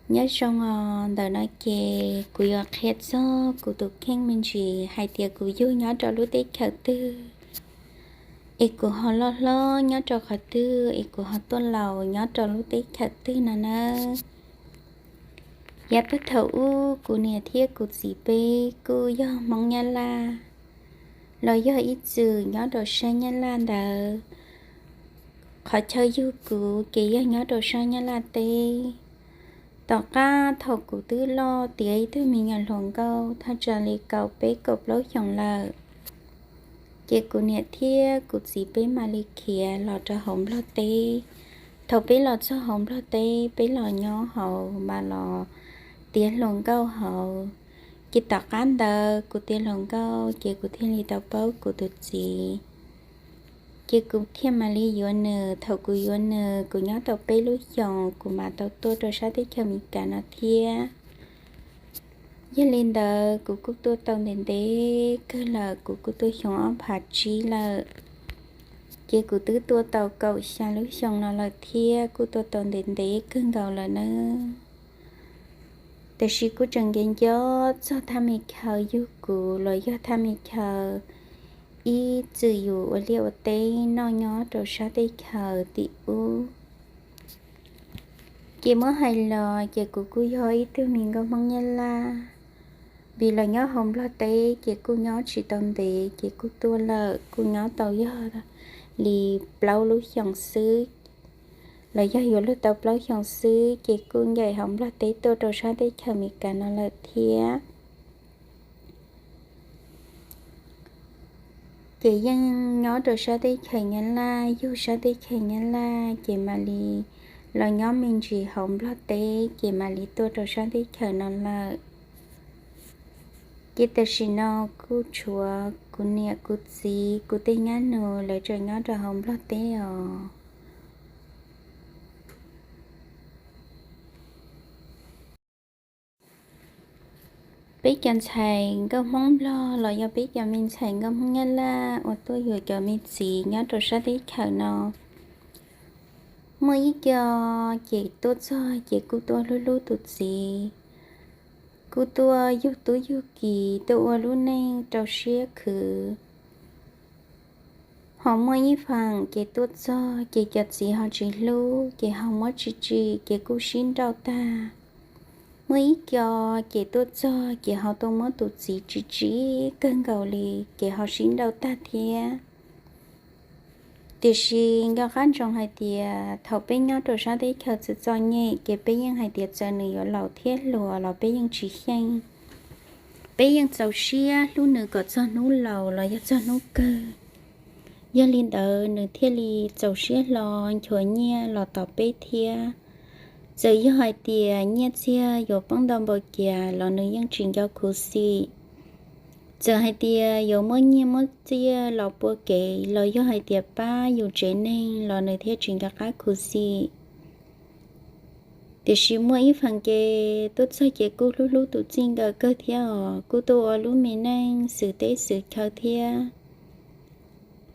Nyob zoo os, ntawm no ces kuv yuav qhia txog kuv tus kheej me ntsis hais tias kuv yug nyob rau lub teb chaws twg, es kuv ho loj hlob nyob rau qhov twg, es kuv ho tuaj laus nyob rau lub teb chaws twg no nawb. Yav puag thaum ub kuv niam thiab kuv txiv peb kuj yog Hmoob Nyab Laj, los yog ib txwm nyob rau sab Nyab Laj ntawd. Qhov chaw yug kuv ces yog nyob rau sab Nyab Laj teb. Tom qab thaum kuv twb loj tiav ib tug me nyuam hluas nkauj thaj tsam li kaum peb kaum plaub xyoos lawm, ces kuv niam thiab kuv txiv peb mam li khiav los rau hauv Nplog teb. Thaum peb los txog hauv Nplog teb, peb los nyob hauv mas los tiav hluas nkauj hauv. Ces tom qab ntawd kuv tiav hluas nkauj ces kuv thiaj li tau paub kuv tus txiv. Ces kuv thiaj mam li yuav nws. Thaum kuv yuav nws, kuv nyob tau peb lub xyoos, kuv mam tau tuaj rau sab teb chaws Amelikas no thiab. Yog li ntawd, kuv kuj tuaj tau ntev ntev kawg lawm, kuv kuj tuaj xyoo ob phav tsib lawm. Ces kuv twb tuaj tau kaum xya lub xyoo no lawm thiab, kuj tuaj tau ntev ntev kawg nkaus lawm nawb. Tiam sis kuj tseem nco nco txog thaj me chaw yug kuv los yog thaj me chaw ib txwm yus ua liaj ua teb noj nyob rau sab teb chaws tim ub. Ces muab hais los ces kuv kuj yog ib tug me nkauj Hmoob Nyab Laj, vim los nyob hauv Nplog teb ces kuj nyob tsis tau ntev ces kuj tuaj lawm, kuj nyob tau yog li plaub lub xyoos xwb, los yog yuav luag tau plaub xyoos xwb ces kuj ncaim hauv Nplog teb tuaj rau sab teb chaws Amelikas no lawm thiab. Ces yeej nyob rau sab teb chaws Nyab Laj, yug sab teb chaws Nyab Laj ces mam li los nyob me ntsis hauv Nplog teb ces mam li tuaj rau sab teb chaws no lawm. Ces tam sim no kuj tshuav kuv niam kuv txiv kuv tej nyab nus lawv tseem nyob rau hauv Nplog teb os. Peb cov ntxhais nkauj Hmoob Nplog los yog peb cov me ntxhais nkauj Hmoob Nyab Laj uas tuaj yuav cov me txiv nyob rau sab teb chaws no, muaj ib co ces tuaj txog ces kuj tuaj hlub hlub tus txiv, kuj tuaj yug tub yug ki, tuaj ua lub neej rau siab khwv. Ho muaj ib feem ces tuaj txog ces cov txiv ho tsis hlub ces ho muab tsim tsim ces kuj sib nrauj tag. Muaj ib co ces tuaj txog ces ho tuaj muab tus txiv tsim tsim kawg nkaus li ces ho sib nrauj tag thiab. Tiam sis nco qab ntsoov hais tias thaum peb nyob rau sab teb chaws txawv txom nyem ces peb yeej hais tias txawm nws yuav laus thiab hluas los peb yeej tsis xyeej. Peb yeej txaus siab hlub nws kom txog hnub laus los yog txog hnub kawg. Yog li ntawd nws thiaj li txaus siab hlo nchuav nyiaj los tos peb thiab. Txawm yog hais tias nyiaj txiag yuav poob ntau npaum cas los nws yeej tsis nco khuv xim. Txawm hais tias yuav muab nyiaj muab txiag los pua kev los yog hais tias pab yus tsev neeg los nws thiaj tsis nco qab khuv xim. Tiam sis muaj ib feem ces tuaj txog ces kuj hlub hlub tus txij nkawm kawg thiab os, kuj tuaj ua lub me neej xwm teb xwm chaw thiab.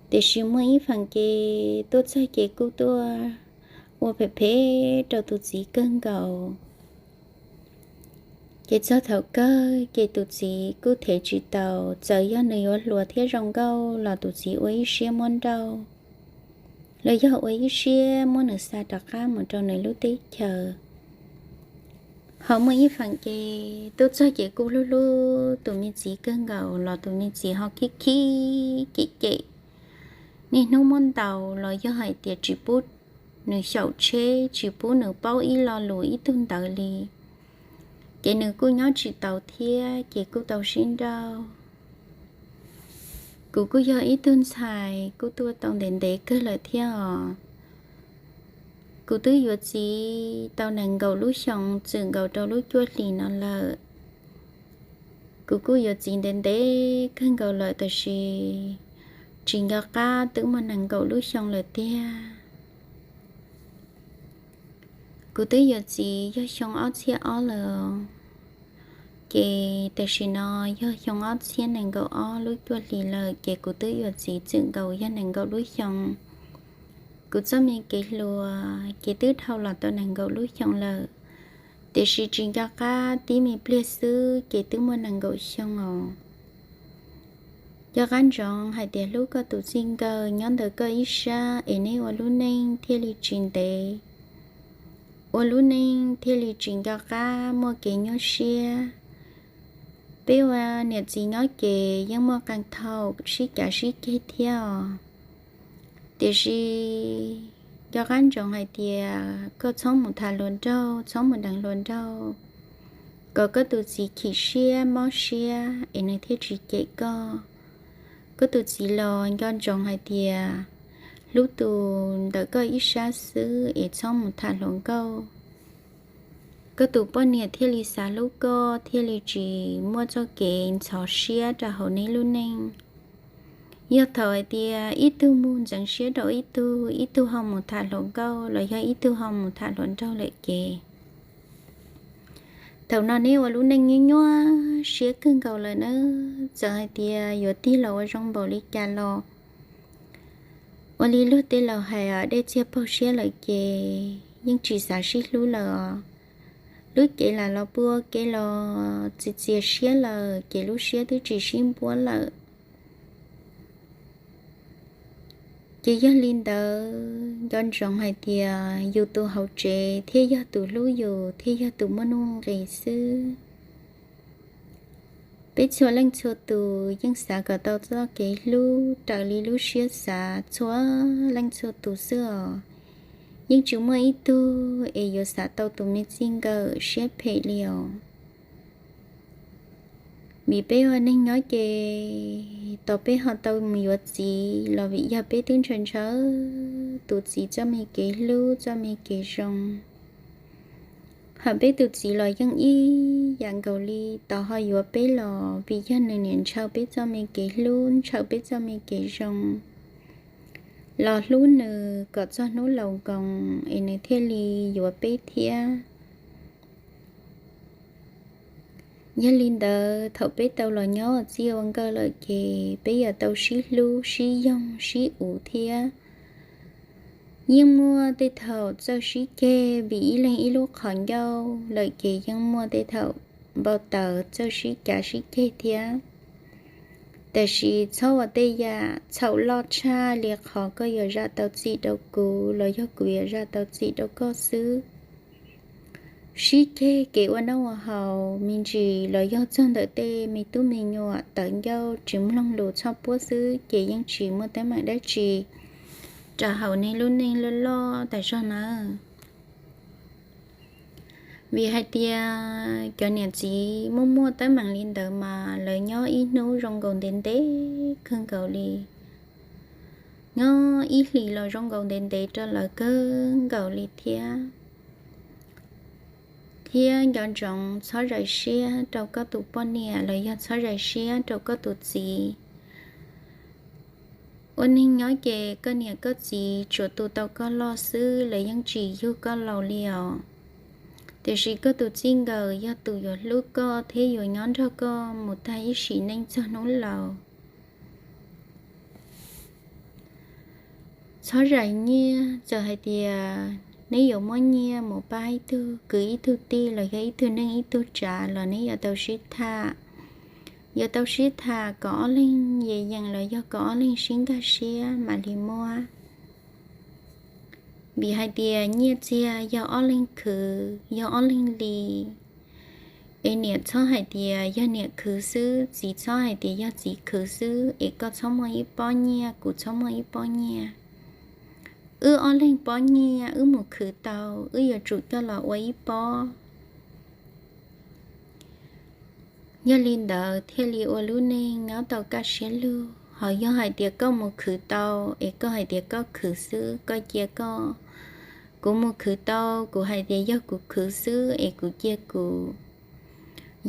Tiam sis muaj ib feem ces tuaj txog ces kuj tuaj ua phem phem rau tus txiv kawg nkaus. Ces txog thaum kawg ces tus txiv kuj thev tsis tau, txawm yog nws yuav hluas thiab zoo nkauj los tus txiv ua ib siab muab nrauj, los yog ua ib siab muab nws xa rov qab mus rau nws lub teb chaws. Ho muaj ib feem ces tuaj txog ces kuj hlub hlub tus me txiv kawg nkaus los tus me txiv ho khib khib cem cem, niaj hnub muab ntaus los yog hais tias tsis pub nws xyaum tsheb, tsis pub nws paub ib lo lus ib tug ntawd li. Ces nws kuj nyob tsis tau thiab ces kuj tau sib nrauj. Kuv kuj yog ib tug ntxhais kuj tuaj tau ntev ntev kawg lawm thiab os. Kuv twb yuav txiv tau nees nkaum lub xyoo txwm nkaus rau lub cuaj hlis no lawm. Kuv kuj yuav txiv ntev ntev kawg nkaus lawm tab sis tsis nco qab twb muaj nees nkaum lub xyoo lawm tiag. Kuv twb yuav txiv yog xyoo ob txhiab ob lawm, ces tam sim no yog xyoo ob txhiab nees nkaum ob lub cuaj hlis lawm ces kuv twb yuav txiv txwm nkaus yog nees nkaum lub xyoo. Kuv txoj me kev hluas ces twb dhau los tau nees nkaum lub xyoo lawm. Tiam sis tsis nco qab tib me pliag xwb ces twb muaj nees nkaum xyoo os. Nco qab ntsoov hais tias hlub koj tus txij nkawm nyob ntawm koj ib sab es neb ua lub neej thiaj li tsis ntev, ua lub neej thiaj li tsis nco qab muaj kev nyuaj siab. Peb ua niam txiv nyob ces yeej muaj qee thaum sib cav sib ceg thiab os. Tiam sis nco qab ntsoov hais tias koj txhob mus tham hluas nraug, txhob mus deev hluas nraug, kom koj tus txiv chim siab mob siab es nws thiaj tsis cem koj. Koj tus txiv los nco ntsoov hais tias hlub tus ntawm koj ib sab xwb es txhob mus tham hluas nkauj. Koj tus poj niam thiaj li xav hlub koj, thiaj li tsis muaj txoj kev ntxhov siab rau hauv neb lub neej. Yog thaum hais tias ib tug mus ntxeev siab rau ib tug, ib tug ho mus tham hluas nkauj los yog ib tug ho mus tham hluas nraug lawm ces thaum no neb ua lub neej nyuaj nyuaj siab kawg nkaus lawm na. Txawm hais tias yuav tig los ua zoo npaum li cas los, ua li luag tej laus hais, dej txiag paug siab lawm ces yeej tsis xav sib hlub lawm os. Lub cev lam los pua kev los txias txias siab lawm ces lub siab twb tsis sib npuab lawm. Ces yog li ntawd nco ntsoov hais tias yus tus hauv tsev thiaj yog tus hlub yus, thiaj yog tus muaj nuj nqis xwb. Peb txhua leej txhua tus yeej xav kom tau txoj kev hlub raws li lub siab xav txhua leej txhua tus xwb os. Yeej tsis muaj ib tug es yuav xav tau tus me txij nkawm siab phem li os. Vim peb ua neeg nyob ces tos peb ho tau mus yuav txiv los vim yog peb twb ntshaw ntshaw tus txiv txoj me kev hlub txoj me kev zoo. Hos peb tus txiv los yeej ib yam nkaus li, tos ho yuav peb los vim yog nws niaj ntshaw peb txoj me kev hlub, ntshaw peb txoj me kev zoo, los hlub nws kom txog hnub laus nkoos es nws thiaj li yuav peb thiab. Yog li ntawd thaum peb tau los nyob ua txij ua nkawm lawm ces peb yuav tau sib hlub sib yoog sib uv thiab. Yeej muaj tej thaum txawj sib ceg vim ib leeg ib lub qhov ncauj lawm ces yeej muaj tej thaum npau taws txawj sib cav sib ceg thiab. Tab sis txhob ua tej yam txhaum loj tshaj li qhov koj yuav zam tau txim rau kuv los yog kuv yuav zam tau txim rau koj xwb. Sib ceg kev ua noj ua haus me ntsis los yog txog ntawm tej me tub me nyuam tawv ncauj tsis mloog lus txhob puab xwb ces yeej tsis muaj teeb meem dab tsi rau hauv nej lub neej loj loj tas zog nawb. Vim hais tias cov niam txiv muaj muaj teeb meem li ntawd mas lawv nyob ib hnub zoo nkaus ntev ntev kawg nkaus li, nyob ib hlis los zoo nkaus ntev ntev rau lawv kawg nkaus li thiab. Thiab nco ntsoov txhob zais siab rau koj tus poj niam los yog txhob zais siab rau koj tus txiv. Ua neeg nyob ces koj niam koj txiv tsuas tu tau koj loj xwb, lawv yeej tsis yug koj laus li os. Tiam sis koj tus txij nkawm yog tus yuav hlub koj thiab yuav nyob nrog koj mus tag ib sim neej txog hnub laus. Txhob zais nyiaj, txawm hais tias neb yuav muab nyiaj mus pab ib tug kwv ib tug tij los yog ib tug neej ib tug tsav los neb yuav tau sib tham. Yuav tau sib tham kom ob leeg yeem yeem los yog kom ob leeg sib nkag siab mam li muab. Vim hais tias nyiaj txiag yog ob leeg khwv, yog ob leeg li. Es niam txhob hais tias yog niam khwv xwb, txiv txhob hais tias yog txiv khwv xwb, es koj txhob muaj ib pob nyiaj, kuv txhob muaj ib pob nyiaj. Wb ob leeg pob nyiaj wb mus khwv tau, wb yuav tsum coj los ua ib pob. Yog li ntawd thiaj li ua lub neej nyob tau kaj siab lug. Ho yog hais tias koj mus khwv tau, es koj hais tias koj khwv xwb, koj cia koj. Kuv mus khwv tau, kuv hais tias yog kuv khwv xwb, es kuv cia kuv.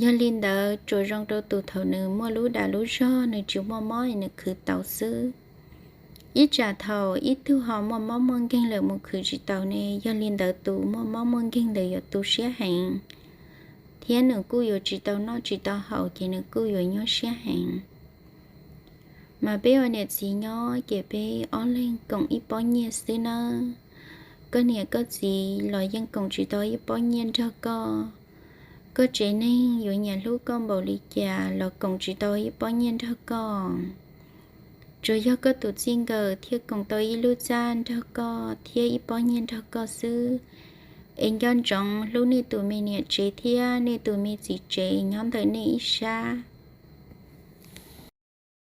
Yog li ntawd tsuas zoo rau tus thaum nws muaj lub dag lub zog, nws tsis muaj mob es nws khwv tau xwb. Ib tsam thaum ib tug ho muaj mob muaj nkeeg lawm mus khwv tsis tau ne, yog li ntawd tus muaj mob muaj nkeeg ntawd yuav tu siab heev, thiab nws kuj yuav tsis tau noj tsis tau haus ces nws kuj yuav nyuaj siab heev. Mas peb ua niam txiv nyob ces peb ob leeg koom ib pob nyiaj xwb nawb. koj niam koj txiv los yeej koom tsis tau ib pob nyiaj nrog koj. Koj tsev neeg yuav nyiam hlub koj npaum li cas los koom tsis tau ib pob nyiaj nrog koj. Tsuas yog koj tus txij nkawm thiaj koom tau ib lub txaj nrog koj thiab ib pob nyiaj nrog koj xwb. Es nco ntsoov hlub nej tus me niam tsev thiab nej tus me txiv tsev nyob ntawm nej ib sab.